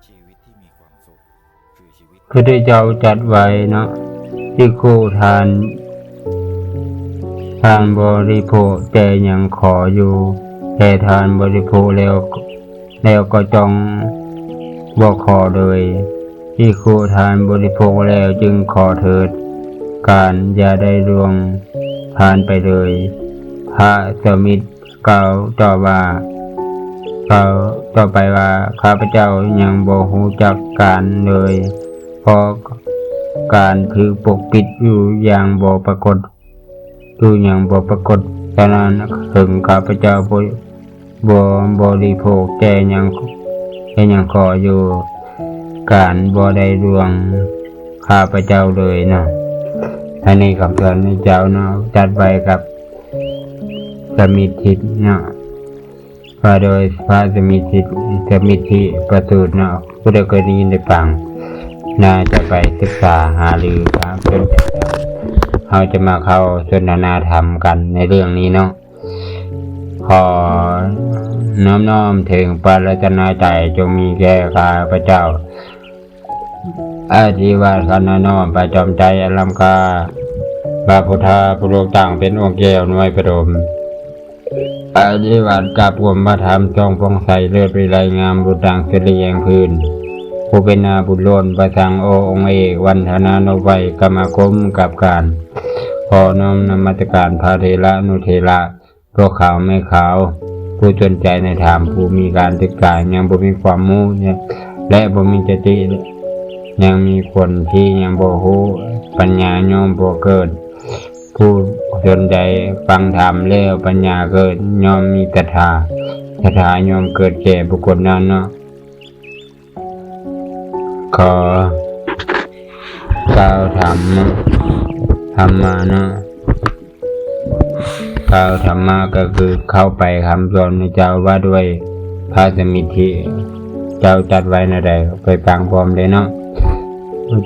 ຊີວິດທີ່ມີຄວາມສຸກຄືຊີວິດ ພະພຸດທະເຈົ້າຈັດໄວ້ເນາະ, ພິກຂຸທ່ານ ທ່ານບໍລິໂພກແຕ່ຍັງຂໍຢູ່, ແຕ່ທ່ານບໍລິໂພກແລ້ວ ແລ້ວກໍຈົ່ງບໍ່ຂໍເລີຍ. ພິກຂຸທ່ານບໍລິໂພກແລ້ວຈຶ່ງຂໍເຖີດ, ການຢ່າໄດ້ລ່ວງຜ່ານໄປເລີຍ. ພະສະມິດ ກ່າວຕໍ່ວ່າ ກ່າວຕໍ່ໄປວ່າ, ຂ້າພະເຈົ້າຍັງບໍ່ຮູ້ຈັກການເລີຍ, ເພາະການຖືກປົກປິດຢູ່ຢ່າງບໍ່ປາກົດ, ຢູ່ຢ່າງບໍ່ປາກົດ. ສະນັ້ນ, ເຖິງຂ້າພະເຈົ້າບໍ່ ບໍ່ບໍລິໂພກແຕ່ຍັງ ແຕ່ຍັງຂໍຢູ່, ການບໍ່ໄດ້ລ່ວງຂ້າພະເຈົ້າເລີຍເນາະ. ອັນນີ້ຄຳສອນຂອງເຈົ້າເນາະ, ຈັດໄວ້ກັບ ສະມິດທິເນາະ, ວ່າໂດຍພະສະມິດທິ ສະມິດທິປະສູດເນາະ. ຜູ້ໃດເຄີຍໄດ້ຍິນໄດ້ຟັງ ໜ້າຈະໄປສຶກສາຫາລື ຖ້າສົນໃຈ ເຮົາຈະມາເຂົ້າສົນທະນາທຳກັນໃນເລື່ອງນີ້ເນາະ. ຂໍນ້ອມນ້ອມເຖິງພະລັດຕະນະໄຕ ຈົ່ງມີແກ່ຂ້າພະເຈົ້າ. ອະທິວາທະນານ້ອມພະຈອມໄຕອະລັງກາ, ພະພຸດທະຜູ້ລູກຕັ້ງເປັນອົງແກ້ວໜ່ວຍປະຖົມ. ອະທິວາດກັບຄຸນພະທຳ ຈົ່ງຜ່ອງໃສເລີດວິໄລງາມ ບຸດດັງສຸລິແຫ່ງພື້ນ, ຜູ້ເປັນອາບຸນລົ້ນພະສັງໂອອົງເອກ, ວັນທະນານຸໄວກຳມະຄົມກັບການ. ຂໍນ້ອມນະມັດສະການພະເຖລະນຸເຖລະ ພວກເຂົາແມ່ເຂົາ ຜູ້ສົນໃຈໃນທຳ, ຜູ້ມີການສຶກສາຍັງບໍ່ມີຄວາມຮູ້ ແລະ ບໍ່ມີສະຕິ, ຍັງມີຄົນທີ່ຍັງບໍ່ຮູ້, ປັນຍາຍ່ອມບໍ່ເກີດ. ຜູ້ສົນໃຈຟັງທຳແລ້ວປັນຍາເກີດ, ຍ່ອມມີສັດທາ, ສັດທາຍ່ອມເກີດແກ່ບຸກຄົນນັ້ນເນາະ. ຂໍກ່າວທຳມະ ທຳມະເນາະ, ກ່າວທຳມະກໍຄືເຂົ້າໄປຄຳສອນຂອງເຈົ້າວ່າດ້ວຍພະສະມິດທິ ເຈົ້າຈັດໄວ້ແນວໃດ, ໄປຟັງພ້ອມເລີຍເນາະ.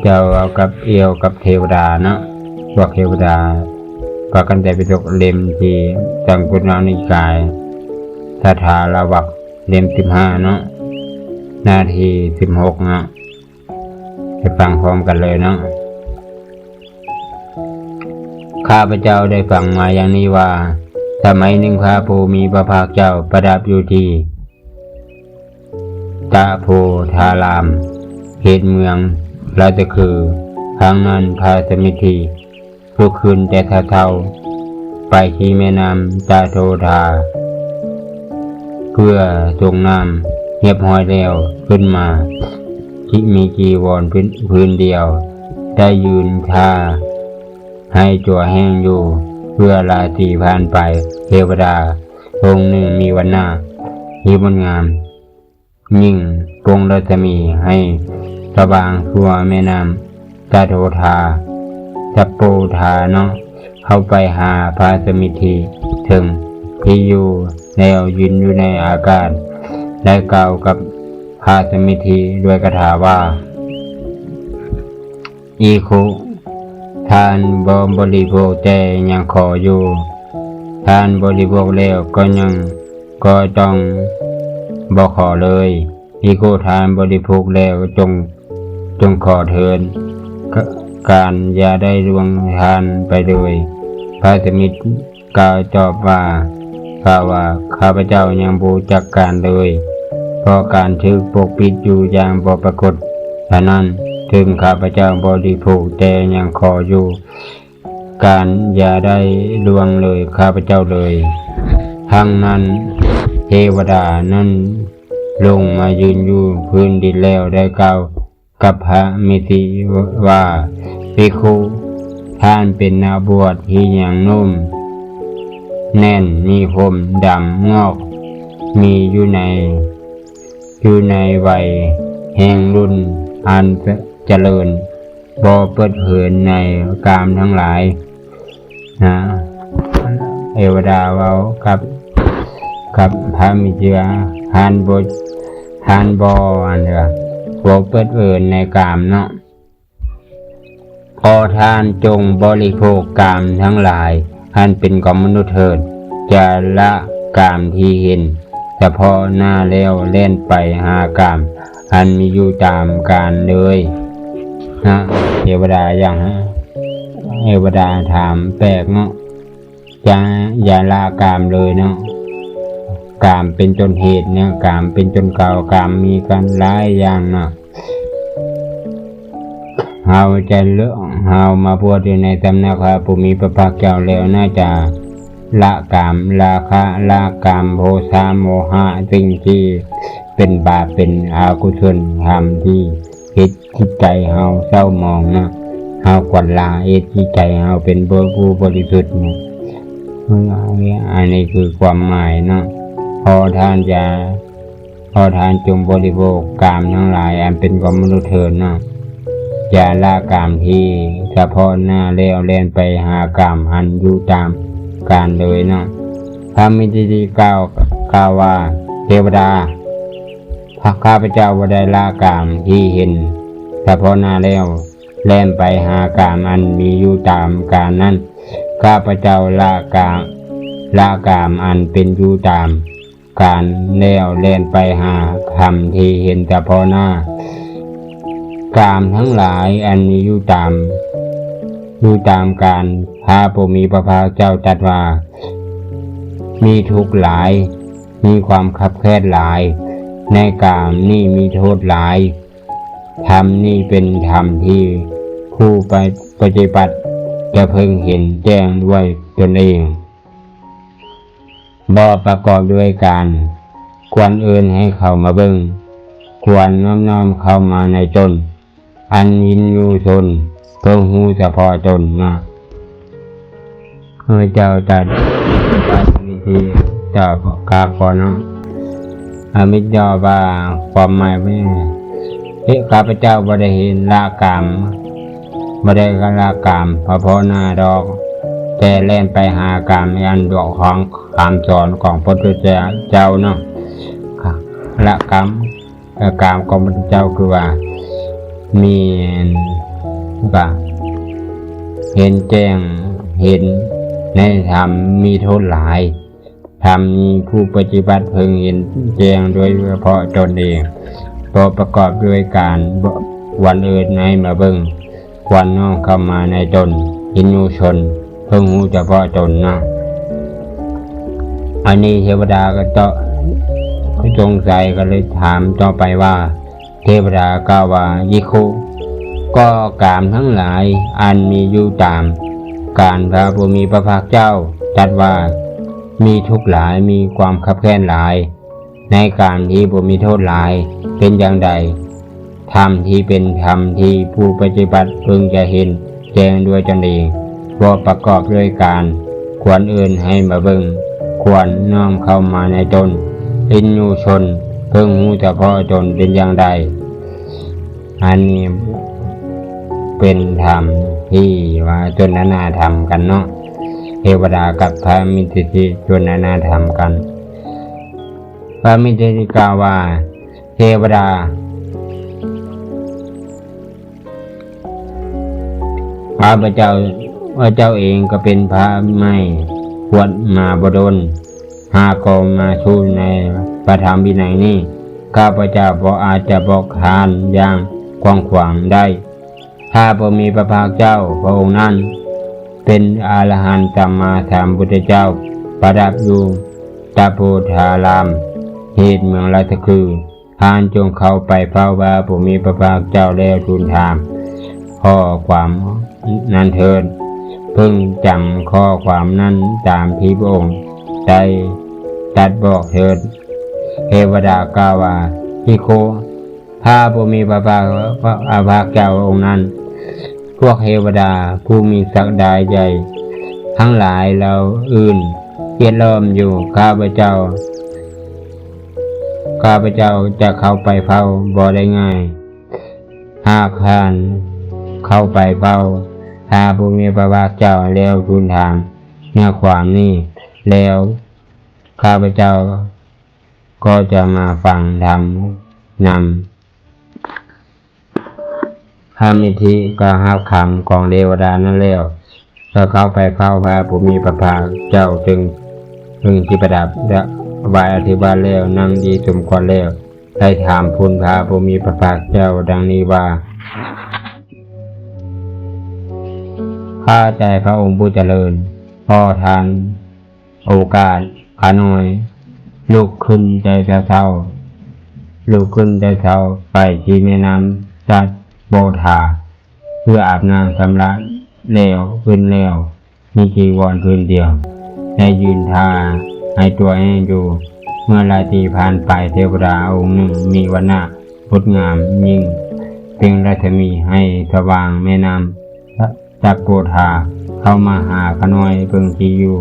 ເຈົ້າເວົ້າກັບ ກ່ຽວກັບເທວະດາເນາະ, ພວກເທວະດາ ພະກັນໄຕປິດົກເຫຼັ້ມທີ ອັງຄຸດລະນິກາຍ ສາທາລະວັກ ເຫຼັ້ມສິບຫ້າເນາະ, ໜ້າທີສິບຫົກເນາະ, ໄປຟັງພ້ອມກັນເລີຍເນາະ. ຂ້າພະເຈົ້າໄດ້ຟັງມາຢ່າງນີ້ວ່າ, ສະໄໝໜຶ່ງພະຜູ້ມີພະພາກເຈົ້າປະທັບຢູ່ທີ່ຕະໂພທາລາມ, ເຂດເມືອງລາຊະຄຶ. ຄັ້ງນັ້ນພະສະມິດທິ ລຸກຂຶ້ນແຕ່ເຊົ້າໆ ໄປທີ່ແມ່ນ້ຳຕະໂທທາ ເພື່ອສົ່ງນ້ຳຮຽບຮ້ອຍແລ້ວ, ຂຶ້ນມາທີ່ມີຈີວອນພື້ນ ພື້ນດຽວ, ໄດ້ຢືນທ່າໃຫ້ຕົວແຫ້ງຢູ່ ເພື່ອລາຕີຜ່ານໄປ. ເທວະດາອົງໜຶ່ງມີວັນນະທີ່ງົດງາມ ຍິ່ງປ່ອງລັດສະໝີໃຫ້ສະຫວ່າງທົ່ວແມ່ນ້ຳຕະໂທທາ ຕະໂປທາເນາະ, ເຂົ້າໄປຫາພະສະມິດທິເຖິງທີ່ຢູ່ແລ້ວ, ຢືນຢູ່ໃນອາກາດ ໄດ້ກ່າວກັບພະສະມິດທິດ້ວຍຄາຖາວ່າ, ພິກຂຸ, ທ່ານບໍ່ບໍລິໂພກແຕ່ຍັງຂໍຢູ່, ທ່ານບໍລິໂພກແລ້ວກໍຍັງ ກໍຕ້ອງບໍ່ຂໍເລີຍ. ພິກຂຸ, ທ່ານບໍລິໂພກແລ້ວ ຈົ່ງ ຈົ່ງຂໍເທີດ, ກະ ການຢ່າໄດ້ລ່ວງຜ່ານໄປເລີຍ. ພະສະມິດ ກ່າວຕອບວ່າ, ກ່າວວ່າ, ຂ້າພະເຈົ້າຍັງບໍ່ຮູ້ຈັກການເລີຍ, ເພາະການຖືກປົກປິດຢູ່ຢ່າງບໍ່ປາກົດ. ສະນັ້ນ, ເຖິງຂ້າພະເຈົ້າບໍລິໂພກ, ແຕ່ຍັງຂໍຢູ່, ການຢ່າໄດ້ລ່ວງເລີຍຂ້າພະເຈົ້າເລີຍ. ຄັ້ງນັ້ນເທວະດານັ້ນລົງມາຢືນຢູ່ພື້ນດິນແລ້ວ ໄດ້ກ່າວ ກັບພະມິດທິວ່າ, ພິກຂຸ, ທ່ານເປັນນັກບວດທີ່ຍັງໜຸ່ມແໜ້ນ, ມີຜົມດຳງອກ, ມີຢູ່ໃນ ຢູ່ໃນໄວແຫ່ງລຸນອັນຈະ ຈະເລີນ, ບໍ່ເປີດເຜີຍໃນກາມທັງຫຼາຍ. ນະ ເທວະດາເວົ້າກັບ ກັບພະມິດທິວ່າ, ທ່ານບໍ່ ທ່ານບໍ່ ອັນວ່າ ບໍ່ເປີດເຜີຍໃນກາມເນາະ. ຂໍທ່ານຈົ່ງບໍລິໂພກກາມທັງຫຼາຍ ອັນເປັນຂອງມະນຸດເທີດ, ຈະລະກາມທີ່ເຫັນສະເພາະໜ້າແລ້ວ ແລ່ນໄປຫາກາມ ອັນມີຢູ່ຕາມການເລີຍນະ. ເທວະດາຢ່າງ ເທວະດາຖາມ ແປກເນາະ ຢ່າ ຢ່າລະກາມເລີຍເນາະ. ກາມເປັນຕົ້ນເຫດເນາະ ກາມເປັນຕົ້ນເກົ່າ ກາມມີກັນຫຼາຍຢ່າງເນາະ. ເຮົາຈະເລີ ເຮົາມາບວດຢູ່ໃນຕຳໜັກພະຜູ້ມີພະພາກເຈົ້າແລ້ວ ໜ້າຈະລະກາມລາຄະ ລະກາມໂທສະໂມຫະ ສິ່ງທີ່ເປັນບາບເປັນອະກຸສົນທຳທີ່ເຮັດຈິດໃຈເຮົາເສົ້າໝອງນະ. ເຮົາຄວນລະ ເຮັດຈິດໃຈເຮົາເປັນຜູ້ບໍລິສຸດນະ. ອັນນີ້ຄືຄວາມໝາຍເນາະ. ຂໍທ່ານຢ່າ ຂໍທ່ານຈົ່ງບໍລິໂພກກາມທັງຫຼາຍອັນເປັນຂອງມະນຸດເທີ້ນເນາະ. ຢ່າລະກາມທີ່ສະເພາະໜ້າແລ້ວແລ່ນໄປຫາກາມອັນຢູ່ຕາມການເລີຍເນາະ. ພະມິດທິກ່າວ ກ່າວວ່າ ເທວະດາ ຂ້າພະເຈົ້າບໍ່ໄດ້ລະກາມທີ່ເຫັນສະເພາະໜ້າແລ້ວ ແລ່ນໄປຫາກາມອັນມີຢູ່ຕາມການນັ້ນ. ຂ້າພະເຈົ້າລະກາມ ລະກາມອັນເປັນຢູ່ຕາມການແລ້ວແລ່ນໄປຫາທຳທີ່ເຫັນສະເພາະໜ້າ. ກາມທັງຫຼາຍອັນມີຢູ່ຕາມ ຢູ່ຕາມການ ພະຜູ້ມີພະພາກເຈົ້າຕັດວ່າ ມີທຸກຫຼາຍ ມີຄວາມຄັບແຄບຫຼາຍ ໃນກາມນີ້ມີໂທດຫຼາຍ. ທຳນີ້ເປັນທຳທີ່ຜູ້ປະ ປະຕິບັດຈະເພິ່ງເຫັນແຈ້ງດ້ວຍຕົນເອງ ບໍ່ປະກອບດ້ວຍການ ຄວນເອີ້ນໃຫ້ເຂົ້າມາເບິ່ງ ຄວນນ້ອມໆເຂົ້າມາໃນຕົນ ອັນວິນຍູຊົນເພິ່ງຮູ້ສະເພາະຕົນເນາະ. ພະເຈົ້າຕັດ ຕັດວິທີຕອບຂ້າກ່ອນເນາະ. ອາມິດຕອບວ່າ ຄວາມໝາຍເປັນ ເອີ ຂ້າພະເຈົ້າບໍ່ໄດ້ເຫັນລະກາມ ບໍ່ໄດ້ລະກາມສະເພາະໜ້າດອກ ແຕ່ແລ່ນໄປຫາກາມອັນດວກຂອງຄຳສອນຂອງພະພຸດທະເຈົ້າເນາະ. ລະກາມ ເອີ ກາມຂອງພະພຸດທະເຈົ້າຄືວ່າ ມີ ກະ ເຫັນແຈ້ງເຫັນໃນທຳມີໂທດຫຼາຍ. ທຳນີ້ຜູ້ປະຕິບັດເພິ່ງເຫັນແຈ້ງໂດຍສະເພາະຕົນເອງ ບໍ່ປະກອບດ້ວຍການຄວນເອີ້ນໃຫ້ມາເບິ່ງ ຄວນນ້ອມເຂົ້າມາໃນຕົນ ວິນຍູຊົນເພິ່ງຮູ້ສະເພາະຕົນເນາະ. ອັນນີ້ເທວະດາກໍເຈາະ ສົງໄສກໍເລີຍຖາມຕໍ່ໄປວ່າ ເທວະດາກ່າວວ່າ ພິກຂຸ ກໍກາມທັງຫຼາຍອັນມີຢູ່ຕາມການ ພະຜູ້ມີພະພາກເຈົ້າຕັດວ່າ ມີທຸກຫຼາຍ ມີຄວາມຄັບແຄ້ນຫຼາຍ ໃນກາມທີ່ບໍ່ມີໂທດຫຼາຍ ເປັນຢ່າງໃດ? ທຳທີ່ເປັນທຳທີ່ຜູ້ປະຕິບັດເພິ່ງຈະເຫັນແຈ້ງດ້ວຍຕົນເອງ ບໍ່ປະກອບດ້ວຍການຄວນເອີ້ນໃຫ້ມາເບິ່ງ ຄວນນ້ອມເຂົ້າມາໃນຕົນ ວິນຍູຊົນເພິ່ງຮູ້ສະເພາະຕົນເປັນຢ່າງໃດ? ອັນນີ້ເປັນທຳທີ່ວ່າສົນທະນາທຳກັນເນາະ. ເທວະດາກັບພະມິດທິສົນທະນາທຳກັນ. ພະມິດທິກ່າວວ່າ ເທວະດາ ຂ້າພະເຈົ້າ ພະເຈົ້າເອງກໍເປັນພະໃໝ່ ບວດມາບໍ່ດົນ ຫາກໍມາສູ່ໃນພະທຳວິໄນນີ້ ຂ້າພະເຈົ້າບໍ່ອາດຈະບອກທ່ານຢ່າງກວ້າງຂວາງໄດ້. ພະຜູ້ມີພະພາກເຈົ້າພະອົງນັ້ນ ເປັນອະລະຫັນສຳມາສຳພຸດທະເຈົ້າ ປະທັບຢູ່ຕະໂພທາລາມ ເຂດເມືອງລາຊະຄຶ. ທ່ານຈົ່ງເຂົ້າໄປເຝົ້າພະຜູ້ມີພະພາກເຈົ້າແລ້ວທູນຖາມຂໍ້ຄວາມນັ້ນເທີ້ນ. ເພິ່ງຈຳຂໍ້ຄວາມນັ້ນຕາມທີ່ພະອົງໄດ້ຕັດບອກເທີ້ນ. ເທວະດາກ່າວວ່າ ພິກຂຸ ພະຜູ້ມີພະພາກ ພະ ພະພາກເຈົ້າອົງນັ້ນ ພວກເທວະດາຜູ້ມີສັກດາໃຫຍ່ທັງຫຼາຍເຫຼົ່າອື່ນກຽດລ້ອມຢູ່. ຂ້າພະເຈົ້າ ຂ້າພະເຈົ້າຈະເຂົ້າໄປເຝົ້າບໍ່ໄດ້ງ່າຍ. ຫາກທ່ານເຂົ້າໄປເຝົ້າພະຜູ້ມີພະພາກເຈົ້າແລ້ວທູນຖາມເນື້ອຄວາມນີ້ແລ້ວ ຂ້າພະເຈົ້າກໍຈະມາຟັງທຳນຳ. ພະມິດທິກໍຮັບຄຳຂອງເທວະດານັ້ນແລ້ວ ກໍເຂົ້າໄປເຝົ້າພະຜູ້ມີພະພາກເຈົ້າ ເຊິ່ງ ເຊິ່ງທີ່ປະທັບ ແລະ ຖວາຍອະທິວາດແລ້ວ ນັ່ງດີສົມຄວນແລ້ວ ໄດ້ຖາມພຸ້ນພະຜູ້ມີພະພາກເຈົ້າດັ່ງນີ້ວ່າ ຂ້າແດ່ພະອົງຜູ້ຈະເລີນ, ຂໍທ່ານໂອກາດຂ້ານ້ອຍລຸກຂຶ້ນແຕ່ເຊົ້າໆ, ລຸກຂຶ້ນແຕ່ເຊົ້າໄປທີ່ແມ່ນ້ຳສັດໂປທາ ເພື່ອອາບນ້ຳຊຳລະແລ້ວຂຶ້ນແລ້ວ ມີຈີວອນພື້ນດຽວ ແລະ ຢືນທ່າໃຫ້ຕົວແຫ້ງຢູ່. ເມື່ອຫຼາຍປີຜ່ານໄປ, ເທວະດາອົງໜຶ່ງມີວັນນະງົດງາມຍິ່ງ ເປັ່ງລັດສະໝີໃຫ້ສະຫວ່າງແມ່ນ້ຳ ຕະໂກທາ ເຂົ້າມາຫາຂ້ານ້ອຍເບິ່ງທີ່ຢູ່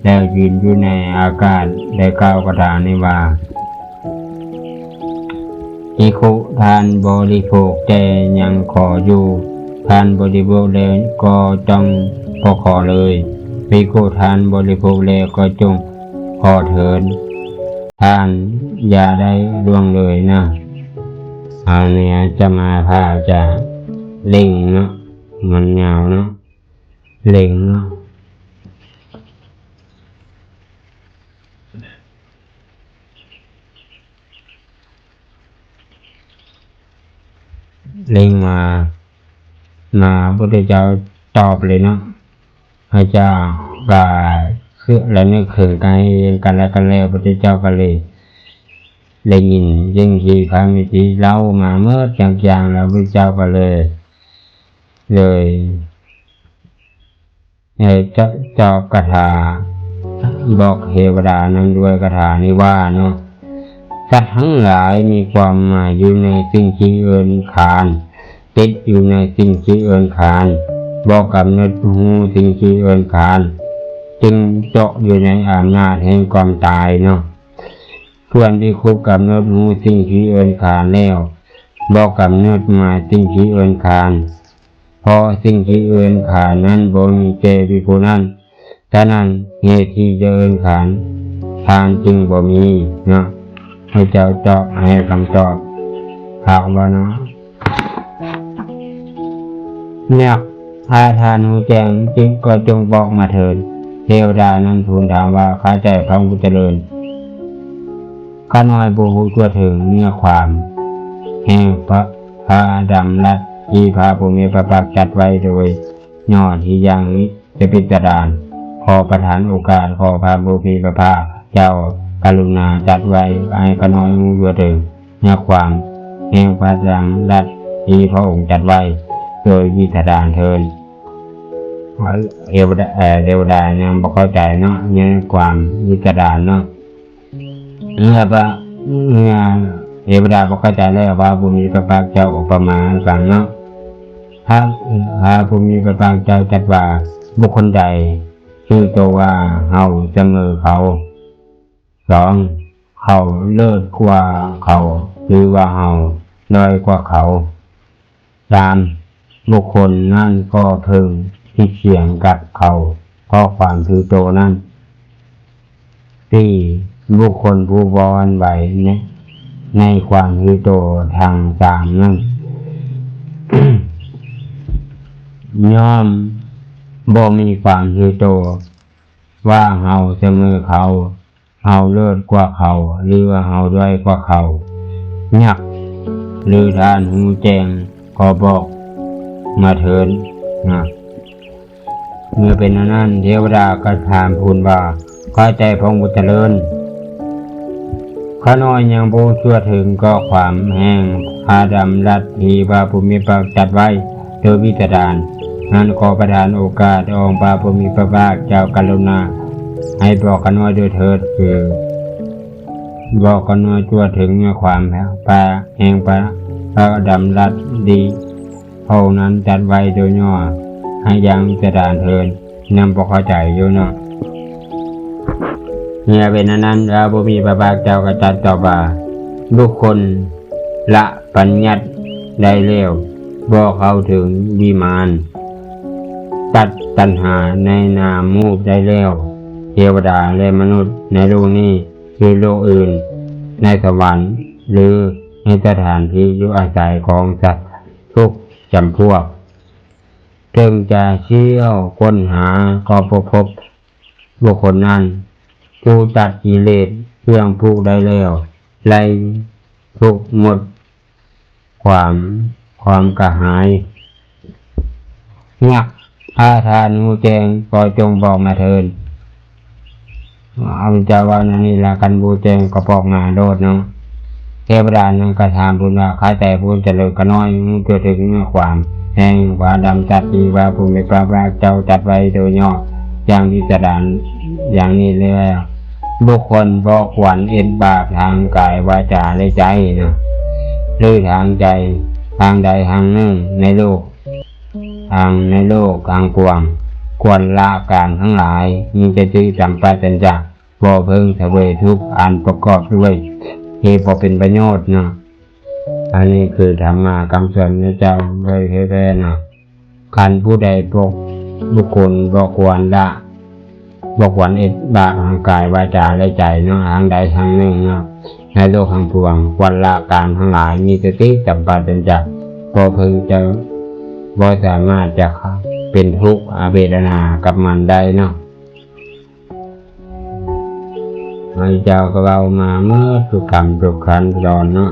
ແລ້ວຢືນຢູ່ໃນອາກາດ ແລະ ກ່າວຄາຖານີ້ວ່າ ພິກຂຸ ທ່ານບໍລິໂພກແຕ່ຍັງຂໍຢູ່, ທ່ານບໍລິໂພກແລ້ວກໍຕ້ອງບໍ່ຂໍເລີຍ. ພິກຂຸ ທ່ານບໍລິໂພກແລ້ວກໍຈົ່ງຂໍເທີນ, ທ່ານຢ່າໄດ້ລ່ວງເລີຍນະ. ຄາວນີ້ອາດຕະມາພາບຈະເລັ່ງເນາະ, ມັນຍາວເນາະ. ເລັ່ງເນາະ ເລັ່ງມາ ມາ ພຸດທະເຈົ້າຕອບເລີຍເນາະ. ພະເຈົ້າກໍຄືລະນຶກເຖິງການເຮັດວຽກກັນແລະກັນແລ້ວ, ພຸດທະເຈົ້າກໍເລີຍໄດ້ຍິນສິ່ງທີ່ພະເມດຕີເລົ່າມາໝົດທຸກຢ່າງແລ້ວ, ພຸດທະເຈົ້າກໍເລີຍ ເລີຍ ໃຫ້ເຈົ້າ ເຈົ້າກະຖາ ບອກເທວະດານັ້ນດ້ວຍຄາຖານີ້ວ່າເນາະ, ສັດທັງຫຼາຍມີຄວາມໝາຍຢູ່ໃນສິ່ງທີ່ເອີ້ນຂານ, ຕິດຢູ່ໃນສິ່ງທີ່ເອີ້ນຂານ, ບໍ່ກຳນົດຮູ້ສິ່ງທີ່ເອີ້ນຂານ, ຈຶ່ງຕົກຢູ່ໃນອຳນາດແຫ່ງຄວາມຕາຍເນາະ. ສ່ວນພິກຂຸກຳນົດຮູ້ສິ່ງທີ່ເອີ້ນຂານແລ້ວ, ບໍ່ກຳນົດໝາຍສິ່ງທີ່ເອີ້ນຂານ, ເພາະສິ່ງທີ່ເອີ້ນຂານນັ້ນບໍ່ມີແກ່ພິກຂຸນັ້ນ, ສະນັ້ນ ເຫດທີ່ຈະເອີ້ນຂານທ່ານຈຶ່ງບໍ່ມີເນາະ. ພະເຈົ້າຕອບໃຫ້ຄຳຕອບຄັກບໍ່ເນາະ? ແນວ ຖ້າທ່ານຮູ້ແຈ້ງ ຈຶ່ງກໍຈົ່ງບອກມາເທີດ. ເທວະດານັ້ນທູນຖາມວ່າ, ຂ້າແດ່ພະອົງຜູ້ຈະເລີນ, ຂ້ານ້ອຍບໍ່ຮູ້ທົ່ວເຖິງເນື້ອຄວາມແຫ່ງພະ ພະດຳລັດທີ່ພະຜູ້ມີພະພາກຈັດໄວ້ໂດຍຫຍໍ້ທີ່ຢ່າງ ຈະພິສະດານ, ຂໍປະທານໂອກາດ, ຂໍພະຜູ້ມີພະພາກເຈົ້າກະລຸນາຈັດໄວ້ໃຫ້ຂ້ານ້ອຍຮູ້ທົ່ວເຖິງເນື້ອຄວາມແຫ່ງພະດຳລັດທີ່ພະອົງຈັດໄວ້ໂດຍພິສະດານເທີນ. ເທວະດາ ເອີ ເທວະດາຍັງບໍ່ເຂົ້າໃຈເນາະ ໃນຄວາມພິສະດານເນາະ. ເມື່ອພະ ເມື່ອເທວະດາບໍ່ເຂົ້າໃຈແລ້ວ, ພະຜູ້ມີພະພາກເຈົ້າອຸປະມາໃຫ້ຟັງເນາະ. ພະ ພະຜູ້ມີພະພາກເຈົ້າຈັດວ່າ, ບຸກຄົນໃດຖືໂຕວ່າເຮົາສະເໝີເຂົາ, ສອງ ເຂົາເລີດກວ່າເຂົາ ຫຼືວ່າເຮົາດ້ອຍກວ່າເຂົາ. ສາມ ບຸກຄົນນັ້ນກໍເພິ່ງຜິດສຽງກັບເຂົາເພາະຄວາມຖືໂຕນັ້ນ. ສີ່ ບຸກຄົນຜູ້ບໍ່ຫວັ່ນໄຫວໃນ ໃນຄວາມຖືໂຕທັງສາມນັ້ນ ຍ່ອມບໍ່ມີຄວາມຖືໂຕວ່າເຮົາສະເໝີເຂົາ, ເຮົາເລີດກວ່າເຂົາ ຫຼືວ່າເຮົາດ້ອຍກວ່າເຂົາ. ຍັກ ຫຼືທ່ານຮູ້ແຈ້ງກໍບອກມາເທີນນະ. ເມື່ອເປັນອັນນັ້ນ ເທວະດາກໍຖາມພຸ້ນວ່າ, ຂ້າແດ່ພະອົງຜູ້ຈະເລີນ, ຂ້ານ້ອຍຍັງບໍ່ທົ່ວເຖິງຂໍ້ຄວາມແຫ່ງພະດຳລັດທີ່ພະຜູ້ມີພະພາກຈັດໄວ້ໂດຍພິສະດານນັ້ນ, ຂໍປະທານໂອກາດອອງພະຜູ້ມີພະພາກເຈົ້າກະລຸນາໃຫ້ບອກຂ້ານ້ອຍດ້ວຍເທີດ, ຄື ບອກຂ້ານ້ອຍທົ່ວເຖິງເນື້ອຄວາມພະ ແຫ່ງພະ ພະດຳລັດທີ່ພະອົງນັ້ນຈັດໄວ້ໂດຍຫຍໍ້ໃຫ້ຢ່າງພິສະດານເທີນ. ຍັງບໍ່ເຂົ້າໃຈຢູ່ເນາະ. ເມື່ອເປັນອັນນັ້ນ ພະຜູ້ມີພະພາກເຈົ້າກໍຕັດຕອບວ່າ, ບຸກຄົນລະບັນຍັດໄດ້ແລ້ວ, ບໍ່ເຂົ້າເຖິງວິມານ, ຕັດຕັນຫາໃນນາມຮູບໄດ້ແລ້ວ, ເທວະດາ ແລະ ມະນຸດໃນໂລກນີ້ ຫຼືໂລກອື່ນ, ໃນສະຫວັນ ຫຼືໃນສະຖານທີ່ຢູ່ອາໄສຂອງສັດທຸກຈຳພວກ, ເຖິງຈະຊຽວຄົ້ນຫາກໍບໍ່ພົບບຸກຄົນນັ້ນ ຜູ້ຕັດກິເລດເຄື່ອງຜູກໄດ້ແລ້ວ, ໄລ່ ທຸກໝົດຄວາມ ຄວາມກະຫາຍ. ຫາກພະທ່ານຮູ້ແຈ້ງກໍຈົ່ງບອກມາເທີ້ນ. ອາ ພະເຈົ້າເວົ້າແນວນີ້ລະ ຄັນຮູ້ແຈ້ງກໍບອກມາໂລດເນາະ. ເທວະດານັ້ນກໍຖາມເພິ່ນວ່າ ຂ້າແຕ່ຜູ້ຈະເລີນຂ້ານ້ອຍ ຮູ້ທົ່ວເຖິງເນື້ອຄວາມແຫ່ງພະດຳລັດທີ່ພະຜູ້ມີພະພາກເຈົ້າຕັດໄວ້ໂດຍຫຍໍ້ຢ່າງພິສະດານຢ່າງນີ້ແລ້ວ. ບຸກຄົນບໍ່ຄວນເຮັດບາບທາງກາຍ ວາຈາ ແລະ ໃຈນະ ຫຼື ທາງໃຈ ທາງໃດທາງໜຶ່ງໃນໂລກ ທາງໃນໂລກທາງກວ້າງ ຄວນລະການທັງຫຼາຍ ມີແຕ່ທີ່ຈຳປາສັນຈະ ບໍ່ເພິ່ງສະເຫວີຍທຸກອັນປະກອບດ້ວຍເຫດບໍ່ເປັນປະໂຫຍດເນາະ. ອັນນີ້ຄືທຳມະຄຳສອນຂອງເຈົ້າໂດຍແທ້ໆເນາະ. ຄັນຜູ້ໃດບໍ່ ບຸກຄົນບໍ່ຄວນລະ ບໍ່ຄວນເຮັດບາບທາງກາຍ ວາຈາ ແລະ ໃຈເນາະ ທາງໃດທາງໜຶ່ງເນາະ ໃນໂລກທັງປວງ ຄວນລະການທັງຫຼາຍ ມີສະຕິສຳປະຊັນຈະ ບໍ່ເພິ່ງຈະ ບໍ່ສາມາດຈະເປັນທຸກເວທະນາກັບມັນໄດ້ເນາະ. ພະເຈົ້າກໍເວົ້າມາໝົດທຸກຄຳທຸກຂັ້ນຕອນເນາະ.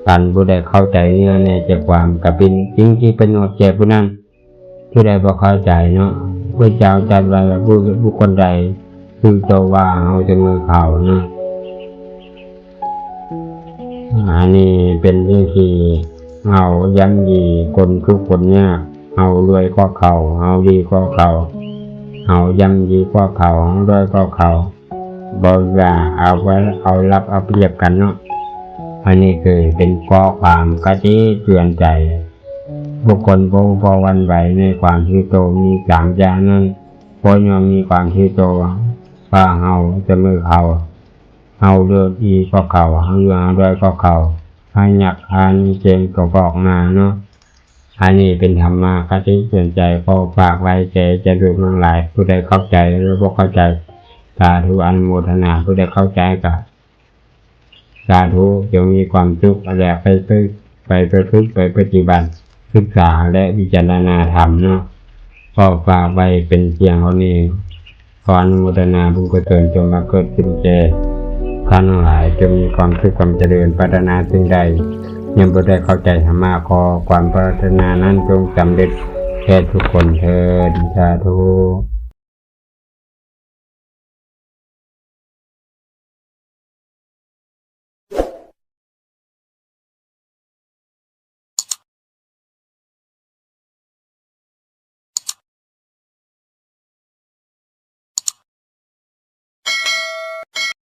ຄັນຜູ້ໃດເຂົ້າໃຈເນື້ອໃນໃຈຄວາມ ກໍເປັນສິ່ງທີ່ປະໂຫຍດແກ່ຜູ້ນັ້ນ. ຜູ້ໃດບໍ່ເຂົ້າໃຈເນາະ ພະເຈົ້າຈັດໄວ້ວ່າ ບຸ ບຸກຄົນໃດຖືກຕໍ່ວ່າເຮົາສະເໝີເຂົາເນາະ. ອັນນີ້ເປັນສິ່ງທີ່ເຮົາຢ້ຳຢີຄົນທຸກຄົນຍາກ ເຮົາລວຍກວ່າເຂົາ ເຮົາດີກວ່າເຂົາ ເຮົາຢ້ຳດີກວ່າເຂົາ ເຮົາດ້ອຍກວ່າເຂົາ ບໍ່ວ່າເອົາໄວ້ ເອົາລັບເອົາປຽບກັນເນາະ. ອັນນີ້ຄືເປັນຂໍ້ຄວາມຄະຕິເຕືອນໃຈ ບຸກຄົນຜູ້ບໍ່ຫວັ່ນໄຫວໃນຄວາມຖືໂຕມີສາມຢ່າງນັ້ນ ບໍ່ຍອມມີຄວາມຖືໂຕວ່າເຮົາສະເໝີເຂົາ ເຮົາເລີດດີກວ່າເຂົາ ເຮົາເຫຼືອເຮົາດ້ອຍກວ່າເຂົາ ໃຫ້ຍັກທ່ານເກັ່ງກໍບອກມາເນາະ. ອັນນີ້ເປັນທຳມະຄະຕິເຕືອນໃຈ ຂໍຝາກໄວ້ແກ່ເຈົ້າລູກທັງຫຼາຍ ຜູ້ໃດເຂົ້າໃຈ ຫຼື ບໍ່ເຂົ້າໃຈ ສາທຸອະນຸໂມທະນາ ຜູ້ໃດເຂົ້າໃຈກໍ ສາທຸ ຈົ່ງມີຄວາມສຸກ ແລະ ໄປປະ ໄປປະພຶດ ໄປປະຕິບັດ ສຶກສາ ແລະ ພິຈາລະນາທຳເນາະ. ຂໍຝາກໄວ້ເປັນພຽງເທົ່ານີ້. ຂໍອະນຸໂມທະນາບຸນກຸສົນ ຈົ່ງມາເກີດຂຶ້ນແກ່ທ່ານທັງຫຼາຍ ຈົ່ງມີຄວາມສຸກຄວາມຈະເລີນ ປາດຖະໜາສິ່ງໃດ ຍັງບໍ່ໄດ້ເຂົ້າໃຈທຳມະ ຂໍຄວາມປາດຖະໜານັ້ນຈົ່ງສຳເລັດແກ່ທຸກຄົນເທີ້ນ. ສາທຸ.